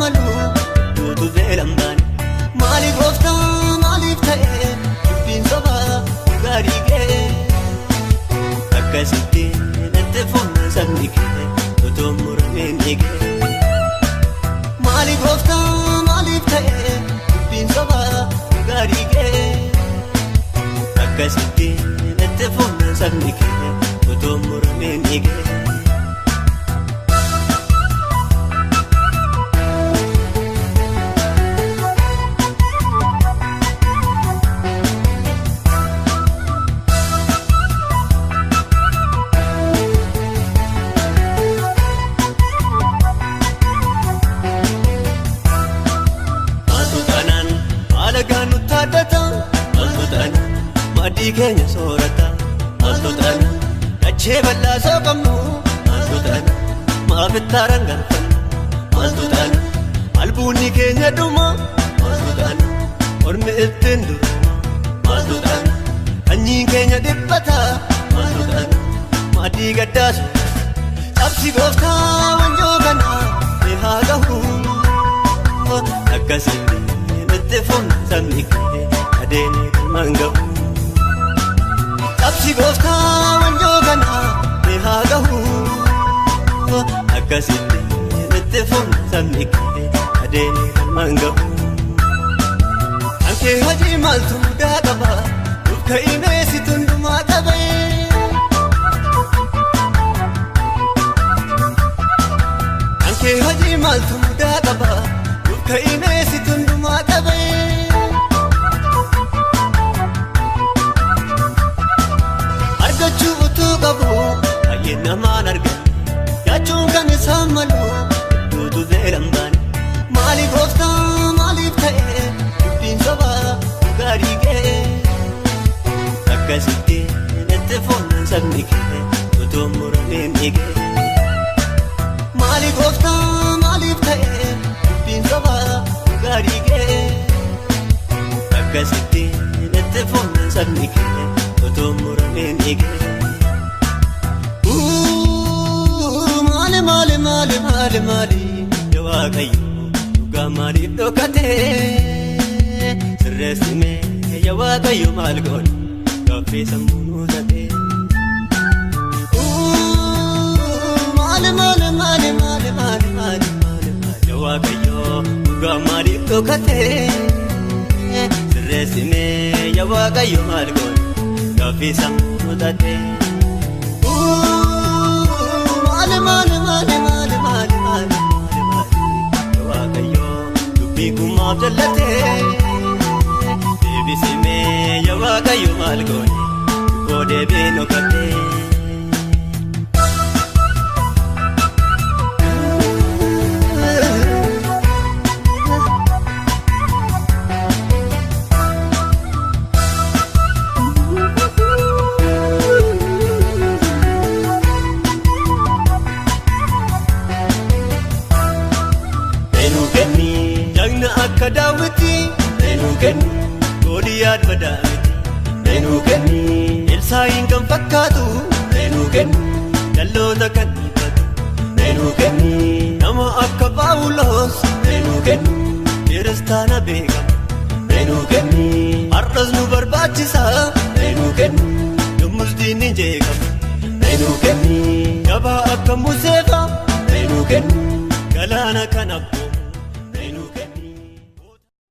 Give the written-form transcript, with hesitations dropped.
malu duutu beelan baane. Maaliif gooftaa maaliif ta'e dubbiin sobaa gaarii ga'e. Akkasitti natti fuuna sabni kee otoo murameen eegee. Maaliif gooftaa maaliif ta'e dubbiin sobaa gaarii ga'e. Akkasitti natti fuuna sabni kee otoo murameen eegee. Keenya soorata maaltu ta'an dachee bal'aa soo qabnu maaltu ta'an maaf itti arangalfannu maaltu ta'an albuunni keenya dhuma maaltu ta'an ormi ittiin duruma maaltu ta'an sanyiin keenya dhiphata maaltu ta'an maaddii gaddaasu cabsi gooftaa wanjoo kanaa ni haa gahu. Akkasitti natti fuuna sabni kee adeemee galmaan gahu. Cabsi gooftaa wanjoo kanaa ni haa gahu. Akkasitti natti fuuna sabni kee adeemee galmaan gahu. Kan kee hojii maaltu mudaa qaba? Nuuf ka'imee si tundumaa dhabee. Kan kee hojii maaltu mudaa qaba? Nuuf ka'imee si tundumaa dhabee. Argachuu utuu qabu baay'ee namaan argame nyaachuun kan isaan malu hedduutu beelan baane. Maaliif gooftaa maaliif ta'e dubbiin sobaa gaarii ga'e. Akkasitti natti fuuna sabni kee otoo murameen eegee. Maaliif gooftaa maaliif ta'e dubbiin sobaa gaarii ga'e. Akkasitti natti fuuna sabni kee otoo murameen eegee. Maali maali maali maali maali yaa Waaqayyo dhugaa maaliif dhokatee sirreessimee yaa Waaqayyo maal goone gaaffii sammuu nuu taatee. Maali maali maali maali maali maali maali yaa Waaqayyo dhugaa maaliif dhokatee sirreessimee yaa Waaqayyo maal goone gaaffii sammuu nuu taatee. Maali maali maali maali maali maali maali yaa Waaqayyo dubbii kumaaf jallatee deebisimee yaa Waaqayyo maal goone koo deebiin dhokatee. Akka daawwiti eenyu kennu Gooliyaad badaamiti eenyu kennu Elsaayiin kan fakkaatu eenyu kennu jalloota kan dhiibbatu eenyu kennu nama akka Paawuloos eenyu kennu kiristaana beekamu eenyu kennu har'as nu barbaachisa eenyu kennu yommus diinni jeeqamu eenyu kennu jabaa akka Museefa eenyu kennu galaana kan abboomu.